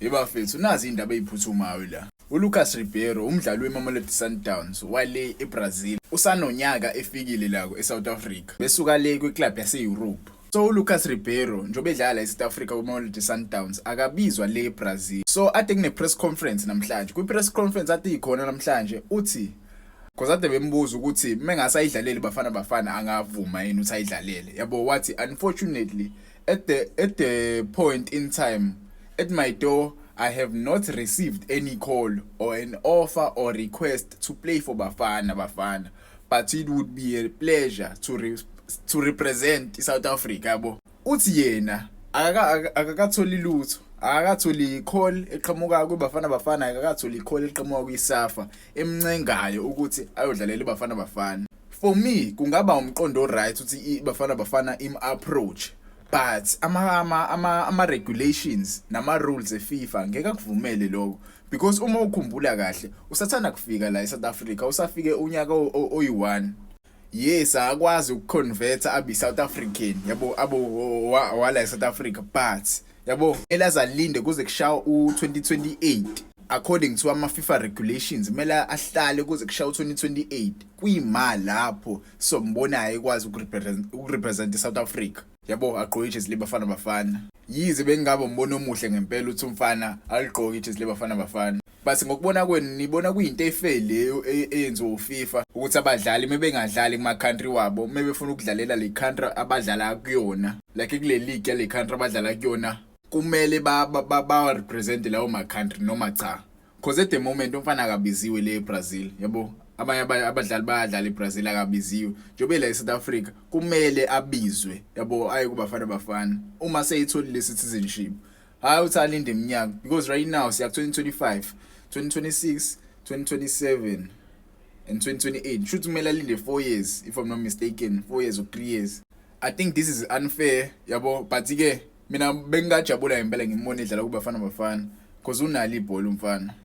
Yebafethu, nazi indaba eziphuthumayo la. ULucas Ribeiro, umdlali weMamelodi Sundowns wale eBrazil, usanonyaka efikile la eSouth Africa. Besuka le kwiclub yase-Europe. So uLucas Ribeiro njengoba edlala eSouth Africa kwiMamelodi Sundowns akabizwa le eBrazil. So ade kune press conference namhlanje. Kwi press conference ade ikhona namhlanje uthi because ade bembuza ukuthi mengase ayidlalele Bafana Bafana angavuma yini ukuthi ayidlalele. Yabo, wathi, "Unfortunately, at the point in time at my door I have not received any call or an offer or request to play for Bafana Bafana, but it would be a pleasure to represent South Africa." Yabo, uthi yena akakatholi lutho, akakatholi call eqhamuka kuBafana Bafana, akakatholi call eqhamuka kwiSAFA emncengayo ukuthi ayodlalela iBafana Bafana. For me kungaba umqondo right ukuthi iBafana Bafana im approach, but ama regulations nama rules eFIFA ngeke akuvumele lokho, because uma ukhumbula kahle usathanda kufika la eSouth Africa, usafike unyaka oyi1. Yes, akwazi ukuconvert abe South African, yabo, abo wala eSouth Africa, but yabo elazalinde kuze kushawa u2028. According to ama FIFA regulations, kumele ahlale kuze kushawa u2028, kuyima lapho sombonayo ekwazi ukurepresent iSouth Africa, yabo, agqoke ijezi leBafana Bafana. Yize bengaba umbono omuhle ngempela ukuthi umfana aligqoke ijezi leBafana Bafana, but ngokubona kwenu nibona kuyinto efair leyo eyenziwa uFIFA ukuthi abadlali mebengadlali kuma country wabo, mebefuna ukudlalela le country abadlala kuyona, like kule league yale country abadlala kuyona, kumele ba represent lawo ma country noma cha? Because at the moment umfana akabiziwe le eBrazil, yabo. Abanye abadlali bayadlala eBrazil, akabiziwe. Njengoba la eSouth Africa kumele abizwe, yabo, aye kuBafana Bafana uma seyitholile citizenship, hayi uthi alinde iminyaka, because right now siya 2025, 2026, 2027 and 2028. Shuthi kumele alinde 4 years, if I'm not mistaken, 4 years or 3 years. I think this is unfair, yabo, but ke mina bengingajabula impela ngimbone edlala kuBafana Bafana because unalo ibhola umfana.